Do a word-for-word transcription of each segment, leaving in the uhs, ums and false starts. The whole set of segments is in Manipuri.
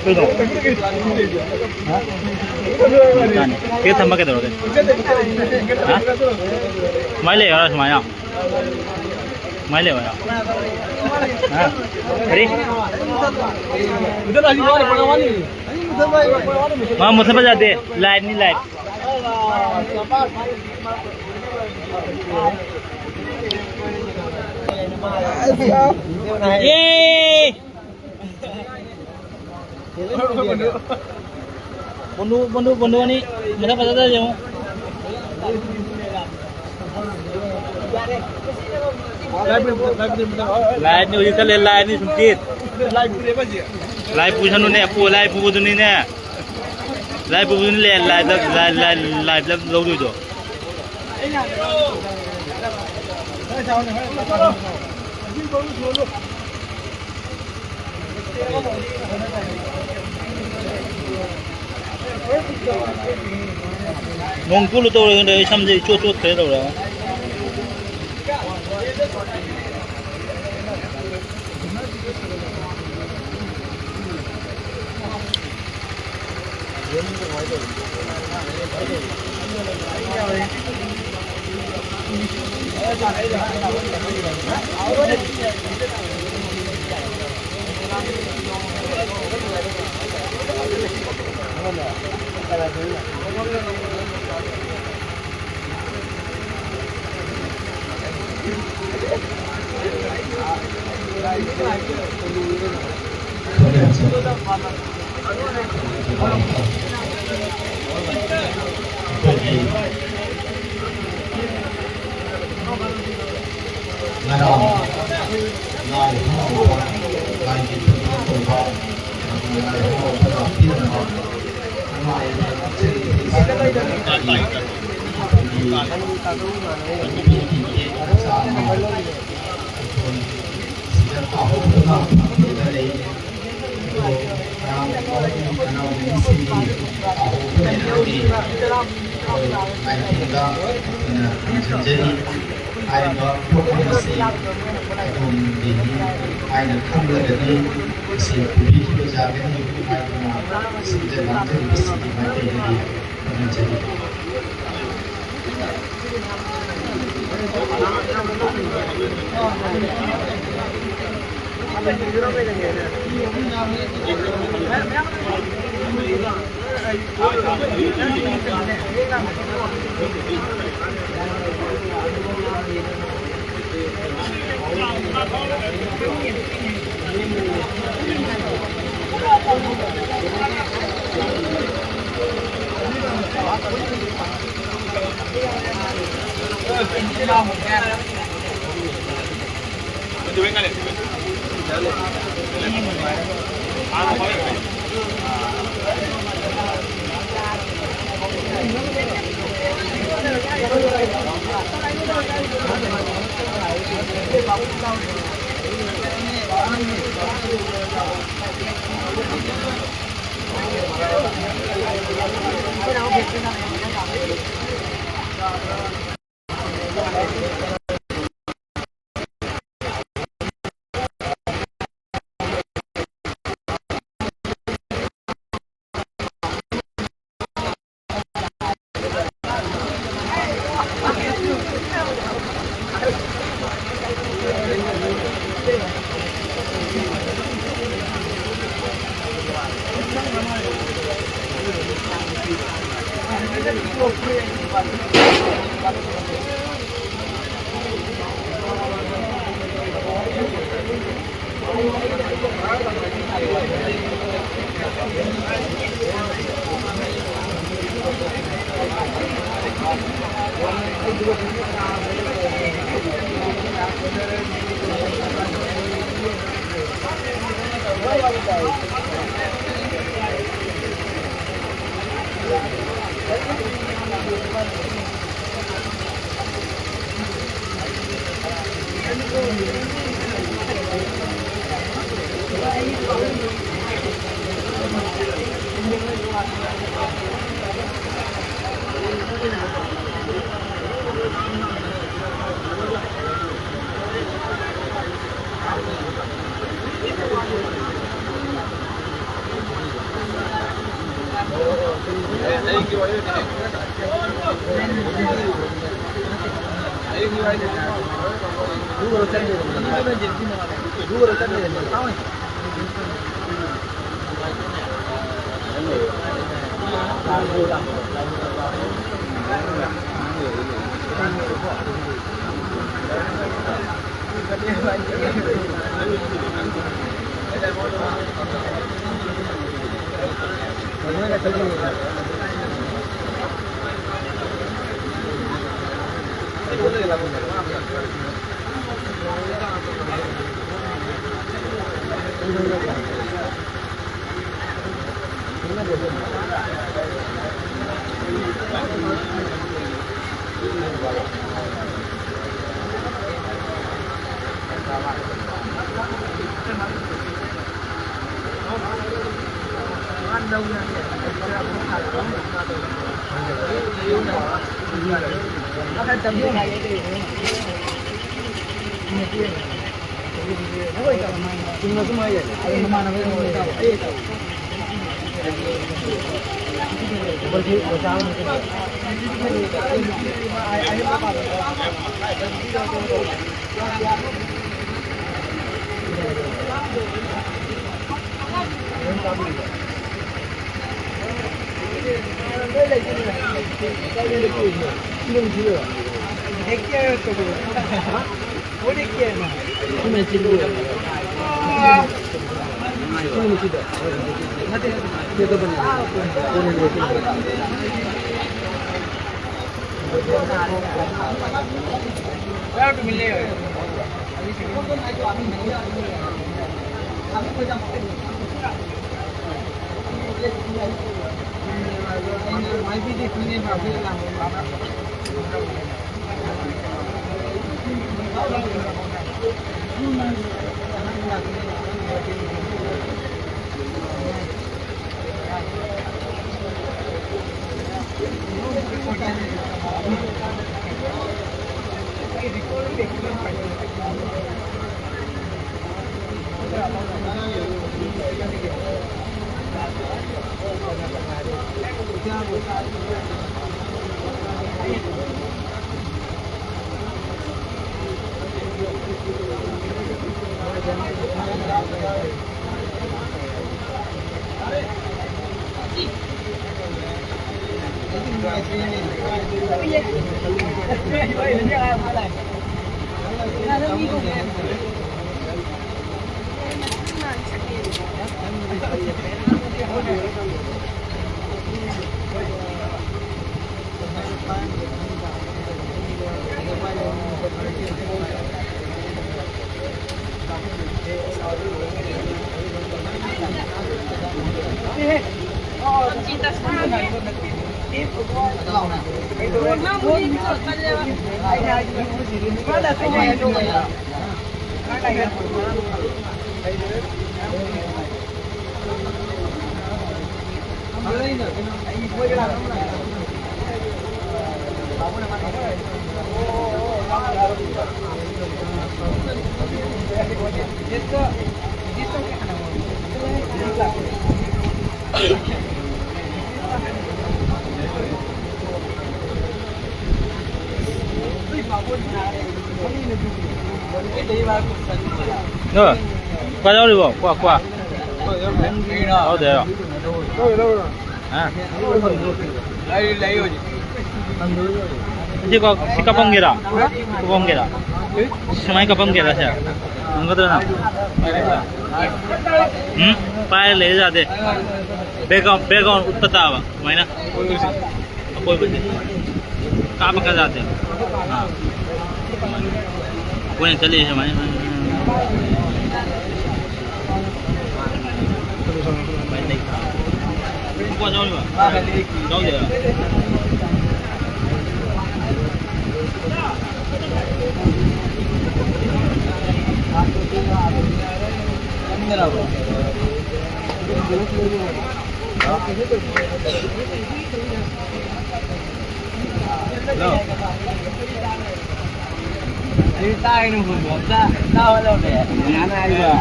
ꯀꯩꯅꯣ? ꯍꯥ? ꯃꯥꯅꯦ꯫ ꯀꯦꯛ ꯊꯝꯕ ꯀꯩꯗꯧꯔꯒꯦ? ꯍꯥ? ꯁꯨꯃꯥꯏꯅ ꯂꯩꯌꯣ ꯍꯥꯏꯔꯣ, ꯁꯨꯃꯥꯏꯅ꯫ ꯁꯨꯃꯥꯏꯅ ꯂꯩꯌꯣ ꯍꯥꯏꯔꯣ꯫ ꯍꯥ? ꯀꯔꯤ? ꯃꯥ ꯃꯨꯊꯠꯄ ꯌꯥꯗꯦ꯫ Live ꯅꯤ, live꯫ ꯌꯦ! ꯕꯣꯟꯗꯨ, ꯕꯣꯟꯗꯨ, ꯕꯣꯟꯗꯨ ꯑꯅꯤ꯫ ꯃꯊꯛ ꯐꯖꯗ ꯌꯦꯡꯉꯨ꯫ Live ꯅꯤ ꯍꯧꯖꯤꯛ ꯆꯠꯂꯦ, live ꯅꯤ ꯁꯨꯝꯆꯤꯠ꯫ Live ꯄꯨꯁꯅꯨꯅꯦ, ꯄꯨ-, live ꯄꯨꯕꯗꯨꯅꯤꯅꯦ꯫ Live ꯄꯨꯕꯗꯨꯅꯤ ꯂꯦ-, live ꯇ, live, live, live ꯇ ꯂꯧꯗꯣꯏꯗꯣ꯫ ꯅꯣꯡ ꯆꯣꯠꯂꯨ ꯇꯧꯔꯦ, ꯈꯪꯗꯦ, ꯑꯩ ꯁꯝꯁꯦ ꯏꯆꯣꯠ ꯆꯣꯠꯈ꯭ꯔꯦ ꯇꯧꯔꯦ꯫ ꯑꯩꯈꯣꯏꯒꯤ ꯉꯔꯥꯡ ꯂꯥꯏ ꯍꯔꯥꯎꯕ, ꯂꯥꯏꯒꯤ ꯊꯧꯔꯝ ꯇꯧꯕ, ꯂꯥꯏ ꯍꯔꯥꯎꯕ ꯂꯥꯛꯄꯤꯔꯝꯕ ꯅꯨꯡꯉꯥꯏꯕ ꯏꯆꯦ ꯏꯆꯦ ꯑꯩꯈꯣꯏꯒꯤ ꯅꯨꯄꯤꯒꯤ ꯃꯆꯥ ꯑꯃ ꯑꯩꯈꯣꯏ ꯁꯤꯗ ꯇꯥꯍꯧꯗꯨꯅ ꯐꯝꯗꯨꯅ ꯂꯩ꯫ ꯑꯗꯣ ꯉꯔꯥꯡ ꯃꯔꯨꯞ ꯃꯅꯥꯎ ꯃꯤꯁꯤꯡꯒꯤ ꯇꯥꯍꯧꯕ ꯂꯩꯔꯒꯗꯤ ꯑꯩꯈꯣꯏ ꯃꯥꯏꯊꯣꯡꯗ ꯑꯩꯈꯣꯏꯅ ꯊꯝꯖꯤꯟꯖꯔꯤ꯫ ꯍꯥꯏꯔꯤꯕ ꯄꯣꯠꯂꯝ ꯑꯁꯤ ꯑꯗꯣꯝꯒꯤꯅꯤ ꯍꯥꯏꯅ ꯈꯪꯂꯒꯗꯤ ꯃꯁꯤ ꯄꯨꯕꯤꯈꯤꯕ ꯌꯥꯒꯅꯤ ꯍꯥꯏꯗꯨꯅ ꯁꯤꯟꯖ ꯂꯥꯡꯖꯔꯤꯕꯁꯤꯒꯤ ꯃꯥꯏꯀꯩꯗꯒꯤ ꯈꯪꯍꯟꯖꯔꯤ꯫ ꯅꯣꯏ ꯀꯥꯏ ꯌꯥꯎꯔꯤꯕꯣ? ꯀ꯭ꯋꯥ, ꯀ꯭ꯋꯥ꯫ ꯌꯥꯎꯗꯦ ꯍꯥꯏꯔꯣ? ꯍꯥ? ꯁꯤ ꯀꯣ, ꯁꯤ ꯀꯞꯄꯝꯒꯦꯔꯥ? ꯀꯞꯄꯝꯒꯦꯔꯥ? ꯁꯨꯃꯥꯏꯅ ꯀꯞꯄꯝꯒꯦꯔꯥ ꯁꯦ? ꯉꯝꯒꯗ꯭ꯔꯥ ꯅꯪ? ꯎꯝ? ꯄꯥꯏꯔ ꯂꯩ ꯌꯥꯗꯦ꯫ Background, background ꯎꯠꯄ ꯇꯥꯕ ꯁꯨꯃꯥꯏꯅ꯫ ꯑꯀꯣꯏꯕꯁꯦ ꯀꯥꯞꯄ ꯀꯥꯖꯥꯗꯦ꯫ ꯑꯥ꯫ ꯑꯩꯈꯣꯏꯅ ꯆꯠꯂꯤꯁꯦ ꯁꯨꯃꯥꯏꯅ꯫ ꯁꯨꯃꯥꯏꯅ ꯂꯩ꯫ ꯅꯨꯄꯥ ꯌꯥꯎꯔꯤꯕ? ꯌꯥꯎꯗꯦ꯫ ꯆꯠꯃꯤꯟꯅꯔꯕꯣ? ꯍꯜꯂꯣ꯫ ꯑꯩ ꯇꯥꯏꯅ ꯍꯨꯟꯕ ꯑꯝꯇ ꯇꯥꯍꯜꯂꯧꯔꯦ꯫ ꯉꯥꯅ ꯍꯥꯏꯕ꯫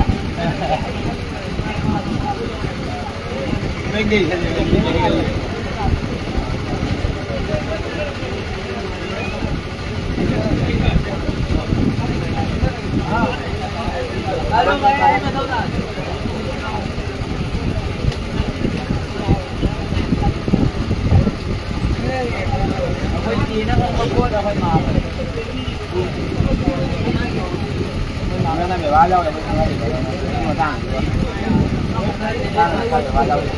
ꯅꯪꯒꯤ ꯑꯩꯈꯣꯏ ꯆꯦꯅ ꯈꯪꯕ ꯄꯣꯠ ꯑꯩꯈꯣꯏ ꯃꯥ ꯈꯪꯉꯦ꯫ ꯑꯩꯈꯣꯏ ꯃꯥꯅ ꯕꯦꯕꯥꯔ ꯂꯧꯔꯦ ꯑꯩꯈꯣꯏ ꯈꯪꯍꯜꯂꯤꯅꯦ ꯑꯗꯨꯒꯤ ꯃꯇꯥꯡꯗꯨꯗ꯫ ꯃꯥꯅ ꯈꯔ ꯕꯦꯕꯥꯔ ꯂꯧꯔꯦ꯫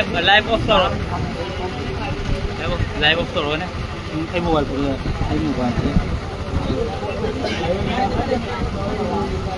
Live off ꯇꯧꯔꯣ꯫ Live off, live off ꯇꯧꯔꯣꯅꯦ꯫ ꯎꯝ, ꯑꯩ mobile ꯄꯨꯔꯛꯑꯣ꯫ ꯑꯩ mobile ꯄꯨꯔꯛꯑꯣ꯫